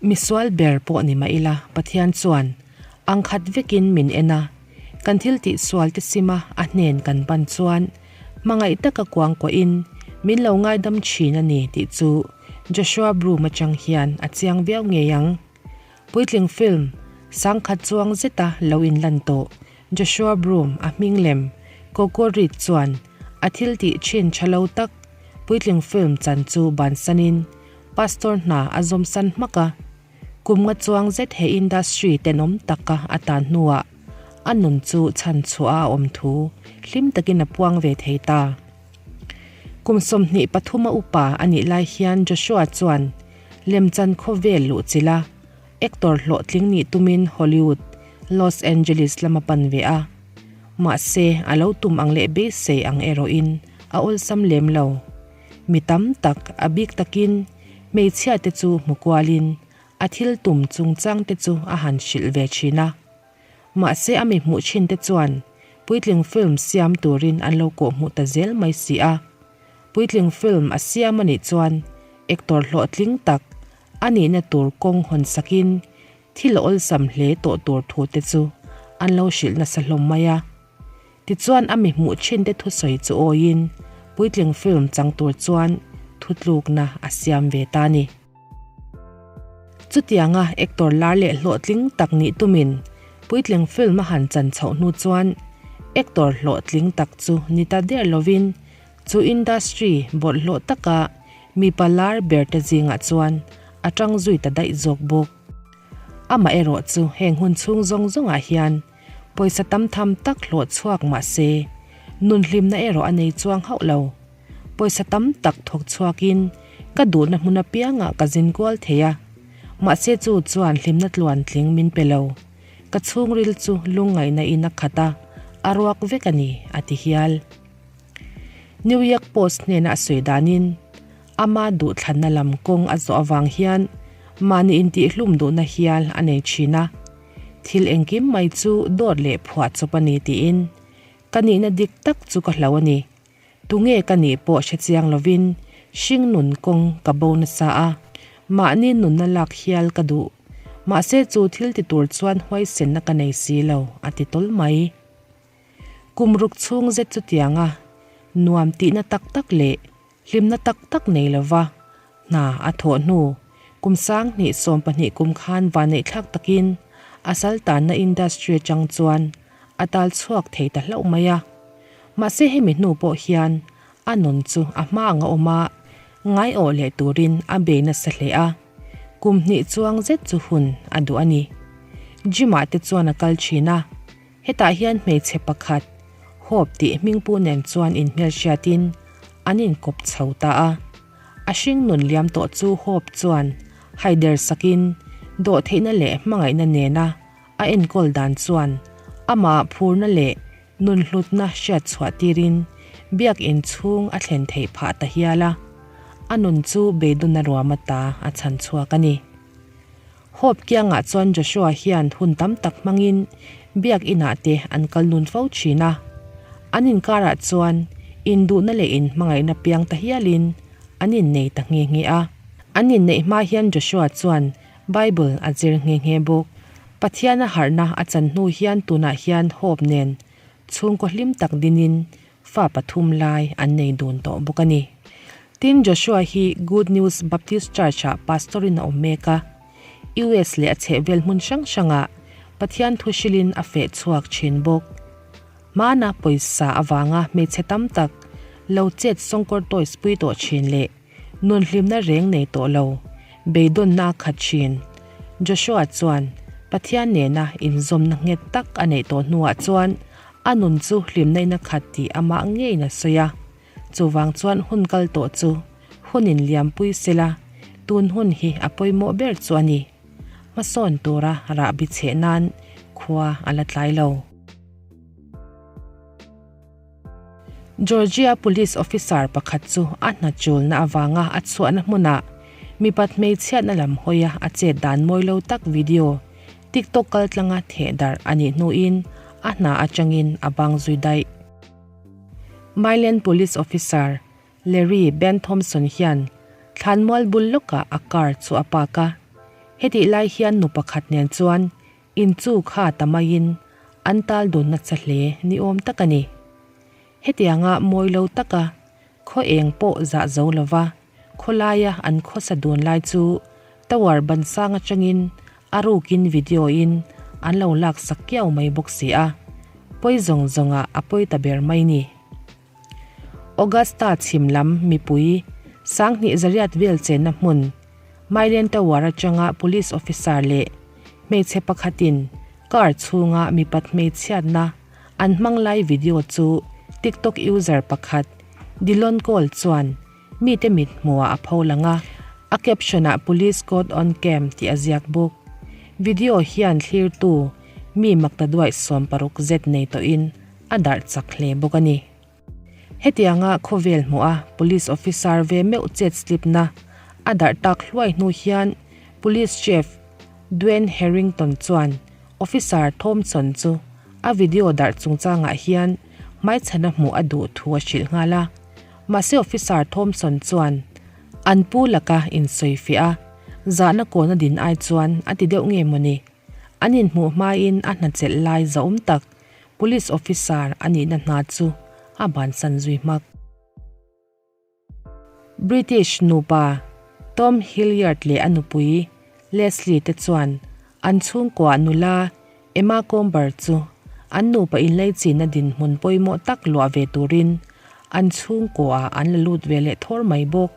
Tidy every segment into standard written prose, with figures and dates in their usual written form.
Misual ber pawh ni mah ila Pathian chuan ang khat vekin min en a, kan thil tihsual te sima a hnen kan pan chuan hmangaih taka kuangkuahin min lo ngaidam thin a ni tih chu Joshua Broome atang hian a chiang viau ngei ang. Puitling film sangkhat chuang zeta lo inlan tawh Joshua Broome a hming lem Coco Reed chuan a thil tih thin tha lo tak puitling film chan chu bansanin Pastor hna a zawmsan hmak a, kum nga chuang zet he industry tenawm taka a tan hnuah a nun chu chhan chhuah a awm thu hlim takin a puang ve thei ta. Kum 23 a upa a nih lai hian Joshua chuan lemchan khawvel luh chilh a, actor hlawhtling nih tumin Hollywood, Los Angeles lam a pan ve a. Mahse, a lo tum ang leh beisei ang erawhin a awlsam lem lo. Mi tam tak, a bik takin hmeichhiate chu hmu kualin a thil tum chungchangte chu a han hrilh ve thin a. Mahse a mi hmuh thinte chuan puitling film siam turin an lo kawhhmuh ta zel mai si a. Puitling film a siam a nih chuan actor hlawhtling tak a nihna tur kawng hawn sakin thil a awlsam hle tawh tur thute chu an lo hrilh nasa hlawm mai a. Tichuan a mi hmuh thinte thusawi chu awiin puitling film chang tur chuan thutlukna a siam ve ta a ni. Chutianga actor lar leh hlawhtling tak nih tumin puitling film a han chan chhoh hnu chuan actor hlawhtling tak chu ni ta der lovin chu industry bawlhhlawh taka mipa lar berte zingah chuan a tang zui ta daih zawk bawk. Amaherawh chu heng hun chhung zawng zawngah hian Pawisa tam tham tak hlawh chhuak mah se, nun hlimna erawh a nei chuang hauh lo. Pawisa tam tak thawk chhuakin ka duhna hmun apiangah ka zin kual thei a, mahse chu chuan hlimna tluantling min pe lo. Ka chhungril chu lungngaihna in a khat a, a ruak vek a ni, a ti hial. New York Post hnena a sawi danin, ama duhthlanna lam kawng a zawh avang hian mahni intihhlum duhna hial a nei thin a. Thil engkim mai chu dawt leh phuah chawp a ni tiin ka nihna dik tak chu ka hlo a ni. Tunge ka nih pawh hre chiang lovin hring nun kawng ka bo nasa a, mahni nunna lak hial ka duh. Mahse chu thil ti tur chuan huaisenna ka nei si lo, a ti tawl mai. Kum ruk chhung zet chutianga nuam tihna tak tak leh Hlimna tak tak nei lova hna a thawh hnu kum 2012 kum khan vanneihthlak takin a saltanna industry atang chuan a tal chhuak thei ta hlauh mai a. Mahse hemi hnu pawh hian a nun chu a hma ang a awm a, ngaiawh leh turin a bei nasa hle a, kum hnih chuang zet chu hun a duh a ni. Gym ah te chuan a kal thin a. Hetah hian hmeichhe pakhat, Hope tih hmingpu nen chuan inhmelhriatin an inkawp chho ta a. A hringnun liam tawh chu Hope chuan haider sakin dawhtheihna leh hmangaihna nena a enkawl dan chuan amah phurna leh nunhlutna hriatchhuah tirin biak inchhung a thlen theih phah ta hial a. A nun chu beidawna ruama ta a chhan chhuak a ni. Hope kiangah chuan Joshua hian hun tam tak hmangin biak inah te an kal nun fo thin a. An inkarah chuan induhna leh inhmangaihna piang ta hialin an innei ta nghe nghe a. An inneih hma hian Joshua chuan Bible a zir nghe nghe bawk. Pathian a harhna a chan hnu hian tunah hian Hope nen chhungkaw hlim tak dinin fa pathum lai an nei dun tawh bawk a ni. Tin, Joshua hi Good News Baptist Church-ah pastor-in a awm mek a, US leh a chhehvel hmun hrang hrangah Pathian thu hrilhin a feh chhuak thin bawk. Hmana pawisa avanga hmeichhe tam tak lo chet sawngkawr toys pui tawh thin leh nun hlimna reng nei tawh lo beidawnna a khat thin. Joshua chuan Pathian nena inzawmna nghet tak a neih tawh hnuah chuan A nun chu hlimna-in a khat tih amah ngeiin a sawi a, chuvang chuan hun kal tawh chu hunin liampui sela tun hun hi a pawimawh ber chu a ni. Hmasawn tura rahbi chheh nan khua a la tlai lo. Georgia Police officer pakhat chu a hna chulna avanga a chhuahna hmunah mipat hmeichhiatna lam hawia a chet dan mawi lo tak video TikTok kaltlanga theh darh a nih hnuin a hna atangin a bang zui daih. Milan Police Officer Larry Ben Thompson hian thlanmual bul lawkah a car chu a park a. Hetih lai hian nu pakhat nen chuan inchu kha ta maiin an tal dun nasa hle ni awm tak a ni. Hetianga mawi lo taka khaw eng pawh zah zo lova khawlaia an khawsa dun lai chu tower ban sang atangin a rukin video in an lo laksak kiau mai bawk si a, pawi zawng zawngah a pawi ta ber mai ni. Augusta chhim lam mipui sanghnih zariat vel chenna hmun Mailen Tower atanga police officer leh hmeichhe pakhatin car chhunga mipat hmeichhiatna an hmang lai video chu TikTok user pakhat Dillon Cole chuan mite mit hmuhah a pho lang a, a caption-ah Police caught on cam tih a ziak bawk. Video hian thlirtu mi maktaduaih 60 zet nei tawhin a darh chak hle bawk a ni. Hetianga khawvel hmuh a police officer ve meuh chet slip na a darh tak hluai hnu hian Police Chief Dwayne Harrington chuan Officer Thompson chu a video darh chungchangah hian hmaichhana hmuh a duh thu a hrilh nghal a. Mahse Officer Thompson chuan an pu laka insawifiah a, zahna kawn a din ai chuan a ti deuh nge mawni? An inhmuh hmain a hna chelh lai zahawm tak Police officer a nihna hna chu a bansan zui hmak. British nupa Tom Hilliard leh a nupui Leslie te chuan an chhungkua nula Emma Comber chu an nupa inleichina dinhmun pawimawh tak luah ve turin an chhungkuaah an la lut ve leh thawr mai bawk.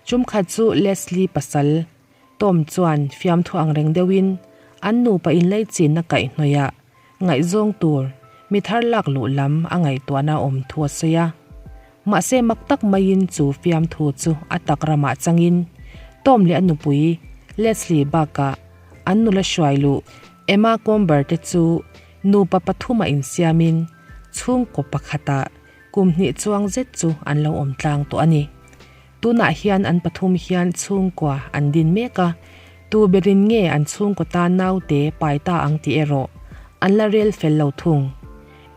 Chumkhat chu Leslie pasal Tom chuan fiamthu ang reng deuhin an nupa inleichina kaihhnawihah Ngaihzawng tur mi thar lak luh lam a ngaihtuahna awm thu a sawi a. Mahse mak tak maiin chu fiamthu chu a tak ramah changin Tom leh a nupui Leslie bakah an nula hruai luh Emma Comber te chu nupa pathuma insiamin chhungkaw pakhatah kum hnih chuang zet chu an lo awm tlang tawh a ni. Tunah hian an pathum hian chhungkua an din mek a, tu berin nge an chhungkaw tan naute pai ta ang tih erawh an la rel fel lo thung.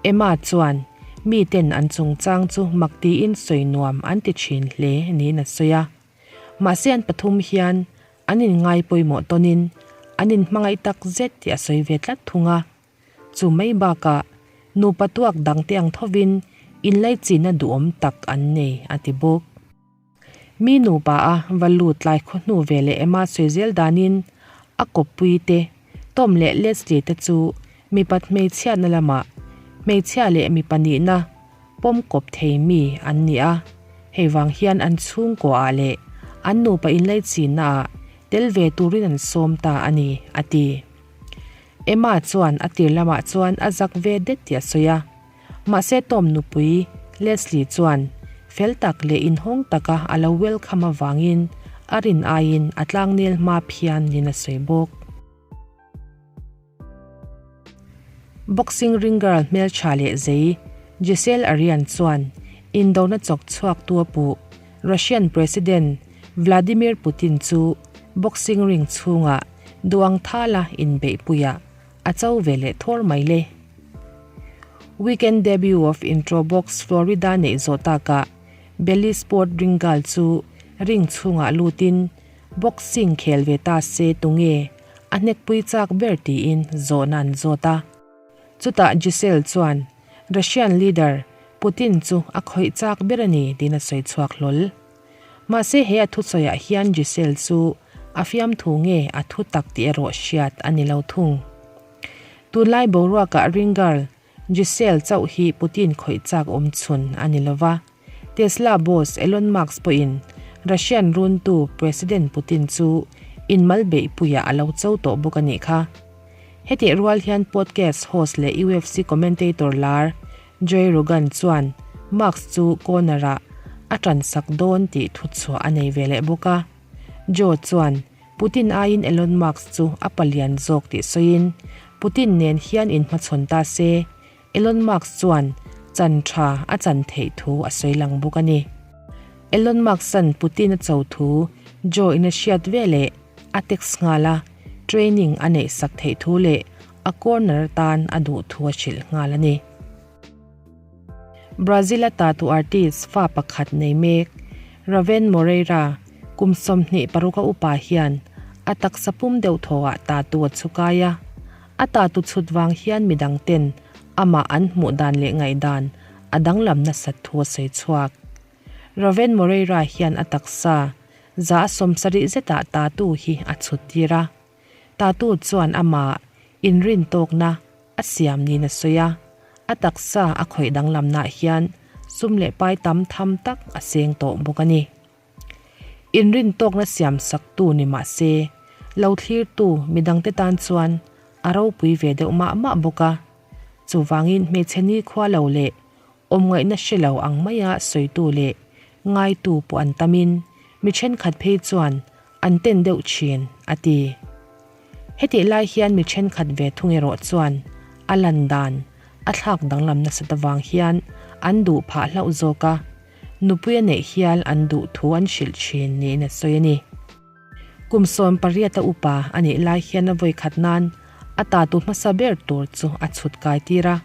Emma chuan miten an chungchang chu mak tiin sawi nuam an ti thin hle niin a sawi a. Mahse an pathum hian an inngai pawimawh tawnin an inhmangaih tak zet tih a sawi ve tlat thung a. Chu mai bakah nupa tuak dangte ang thovin inlaichinna duhawm tak an nei a ti bawk. Mi nupa a va lut lai khaw hnu ve leh Emma sawi zel danin a kawppui te, Tom leh Leslie te chu mipat hmeichhiatna lamah hmeichhia leh mipa nihna pawm kawp thei mi an ni a, hei vang hian an chhungkuaah leh an nupa inlaichinna ah tel ve turin an sawm ta a ni, a ti. Emma chuan a tir lamah chuan a zak ve det tih a sawi a. Mahse Tom nupui Leslie chuan fel tak leh inhawng taka a lo welcome avangin a rin aiin a tlangnel hma phian niin a sawi bawk. Boxing ring girl hmeltha leh zei Gisele Arian chuan indona chawk chhuaktu a puh Russian President Vladimir Putin chu boxing ring chhungah Duang thala inbeihpuiah a cho ve leh thawr mai le. Weekend debut of Intro Box Florida neih zawh takah Belly Sport ring girl chu ring chhungah lutin boxing khel ve ta se tunge a hnekpui chak ber tiin zawhna an zawt a. Chutah Gisele chuan Russian leader Putin chu a khawih chak ber a ni tiin a sawi chhuak hlawl. Mahse he a thusawiah hian Gisele chu a fiamthu nge a thu tak tih erawh hriat a ni lo thung. Tunlai boruakah ring girl Gisele chauh hi Putin khawih chak awm chhun a ni lo va, Tesla boss Elon Musk pawhin Russian runtu President Putin chu inmal beihpuiah a lo cho tawh bawk a nih kha. Hetih rual hian podcast host leh UFC commentator lar Joe Rogan chuan Musk chu corner-ah a ṭansak dawn tih thuchhuah a nei ve leh bawk a. Joe chuan Putin aiin Elon Musk chu a palian zawk tih sawiin, Putin nen hian inhmachhawn ta se, Elon Musk chuan chan tha a chan theih thu a sawi lang bawk a ni. Elon Musk-a'n Putin a cho thu Joe-in a hriat ve leh a text nghal a, training a neih sak theih thu leh a corner atan a duh thu a hrilh nghal a ni. Brazil-a tattoo artist fa pakhat nei mek Raven Moreira kum 26 a upa hian A taksa pum deuh thawhah tatu a chhukai a. A tatu chhut vang hian midang ten amah an hmuh dan leh ngaihdan a danglam nasat thu a sawi chhuak. Raven Moreira hian a taksa 70% zetah tatu hi a chhut tir a. Tatu chuan amah inrin tawkna a siam niin a sawi a. A taksa a khawih danglamnaah hian sum leh pai tam tham tak a seng tawh bawk a ni. Inrin tawkna siam saktu ni mah se, lo thlirtu midangte tan chuan a ropui ve deuh mah mah bawk a. Chuvangin hmeichhe nikhua lo leh awmngaihna hre lo ang maia sawitu leh ngaitu pawh an tamin mi thenkhat phei chuan an ten deuh thin, a ti. Hetih lai hian mi thenkhat ve thung erawh chuan a lan dan a thlak danglam nasat avang hian an duh phah hlauh zawk a. Nupui a neih hial an duh thu an hrilh thin niin a sawi a ni. Kum 18 a upa a nih lai hian a vawi khat nan a tatu hmasa ber tur chu a chhut kai tir a.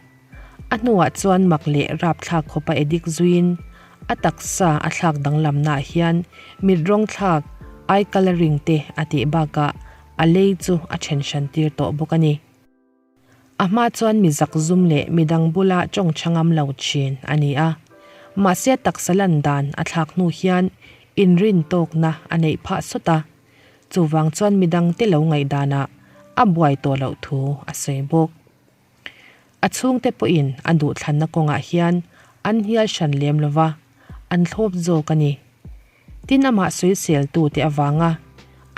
A hnuah chuan mak leh rapthlak khawpa edik zuiin a taksa a thlak danglamnaah hian mit rawng thlak, eye colouring, te a tih bakah a lei chu a then hran tir tawh bawk a ni. A hma chuan mi zakzum leh midang bula tawng tha ngam lo thin a ni a. Mahse a taksa lan dan a thlak hnu hian inrin tawkna a neih phah sawt a. Chuvang chuan midang te lo ngaihdanah a buai tawh loh thu a sawi bawk. A chhungte pawhin a duhthlanna kawngah hian an hnial hran lem lo va, an thlawp zawk a ni. Tin amah sawiseltute avanga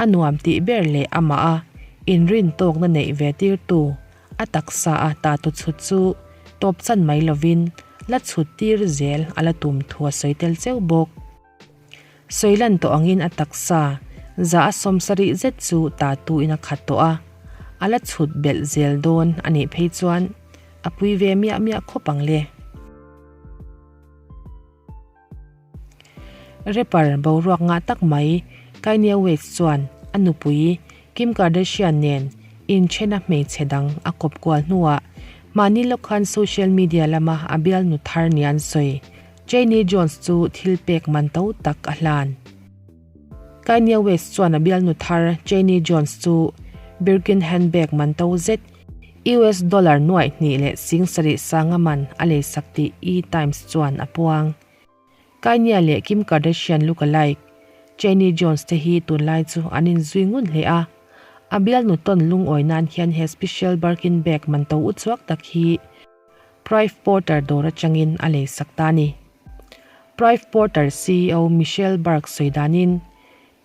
a nuam tih ber leh amah a inrin tawkna neih ve tirtu a taksa a tatu chhut chu tawp chan mai lovin la chhut tir zel a la tum thu a sawi tel cheu bawk. Sawi lan tawh angin a taksa 70% zet chu tatu in a khat tawh a, a la chhut belh zel dawn a nih phei chuan a pui ve miah miah khawp ang le. Rapper boruak ngah tak mai Kanye West chuan a nupui Kim Kardashian nen inthena hmeichhe dang a kawp kual hnuah mahni lawk khan social media lama a bialnu thar nia an sawi Chaney Jones chu thil pek man to tak a hlan. Kanye West chuan a bialnu thar Chaney Jones chu Birkin handbag man to zet US dollar 27,000 sanga man a leisak tih E! Times chuan a puang. Kanye leh Kim Kardashian look-alike Chaney Jones te hi tunlai chu an inzui ngun hle a. A bialnu tawn lungawi nan hian he special Birkin bag man to uchuak tak hi Prive Porter dawr atangin a leisak ta a ni. Prive Porter ceo Michelle Burke sawi danin,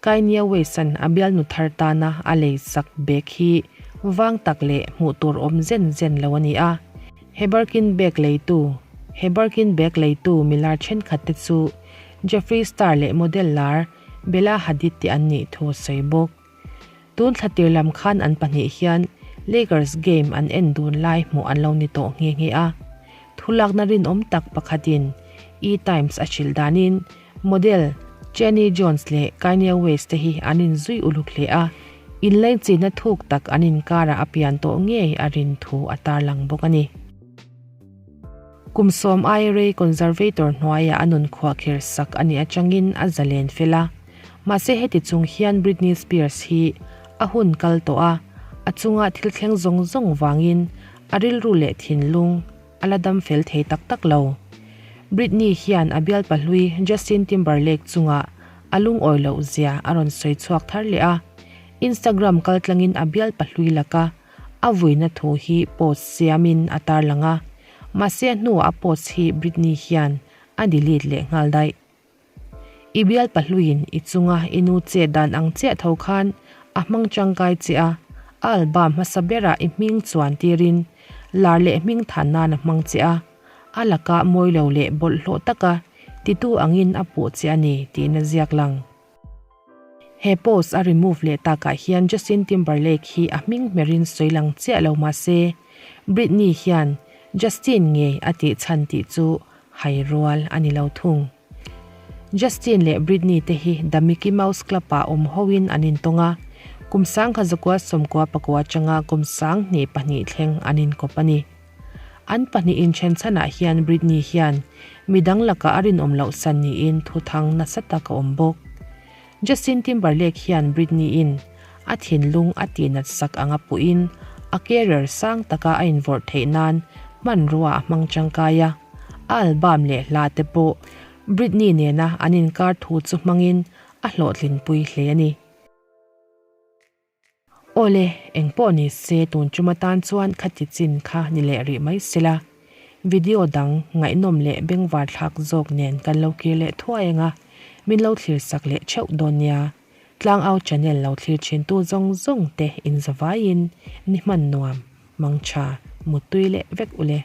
Kanye West-a'n a bialnu thar tana a lei sak bag hi vang tak leh hmuh tur awm zen zen lo a ni a. He Birkin bag leitu He Birkin bag leitu milar thenkhat te chu Jeffree Star leh model lar Bella Hadid te an nih thu a sawi bawk. Tun thla tir lam khan an pahnih hian Lakers game an en dun lai hmuh an lo ni tawh nghe nghe a. Thulakna rinawm tak pakhatin E-Times a hrilh danin Model Jenny Jones leh Kanye West te hi an inzui uluk hle a, inlaichinna thuk tak an inkarah a pian tawh ngei a rin thu a tarlang bawk a ni. Kum sawm IRA Conservator hnuaiah a nun khuahkhir sak a nih atangin a zalen fel a, mahse heti chung hian Britney Spears hi a hun kal tawh a, a chunga thil thleng zawng zawng vangin a rilru leh thinlung a la dam fel thei tak tak lo. Britney hian a bialpa hlui Justin Timberlake chungah a lungawi loh zia a rawn sawi chhuak thar leh a, Instagram kaltlangin a bialpa hlui laka a vuina thu hi post siamin a tarlang a, mahse a hnuah a post hi Britney hian a delete leh nghal daih. I bialpa hluiin i chunga i nu che dan ang chiah tho khan a hmang tangkai che a, a album hmasa berah i hming chuan tirin lar leh hming than nan a hmang che a, a laka mawi lo leh bawlhhlawh taka titu angin a puh che a ni tiin a ziak lang. He post a remove leh takah hian Justin Timberlake hi a hming hmerin sawi lang chiah lo mah se, Britney hian Justin ngei a tih chhan tih chu hai rual a ni lo thung. Justin leh Britney te hi The Mickey Mouse Club ah awm hoin an intawng a, kum 1999 atanga kum 2002 thleng an inkawp a ni. An pahnih inthen chhanah hian Britney hian midang lakah a rinawm loh san niin thuthang nasa tak a awm bawk. Justin Timberlake hian Britney-in. a thinlung a tihnat sak anga puhin a career sang taka a invawrh theih nan hmanrua a hmang tangkai a, a album leh hla te pawh Britney nena an inkar thu chu hmangin a hlawhtlinpui hle a ni. Awle, engpawh ni se tun tum atan chuan khati chin kha ni leh rih mai sela, video dang ngaihnawm leh bengvar thlak zawk nen kan lo kir leh thuai ang a, min lo thlir sak leh theuh dawn nia. Tlangau channel lo thlir thintu zawng zawng te inzavaiin ni hman nuam, mangtha, muttui leh vek ule.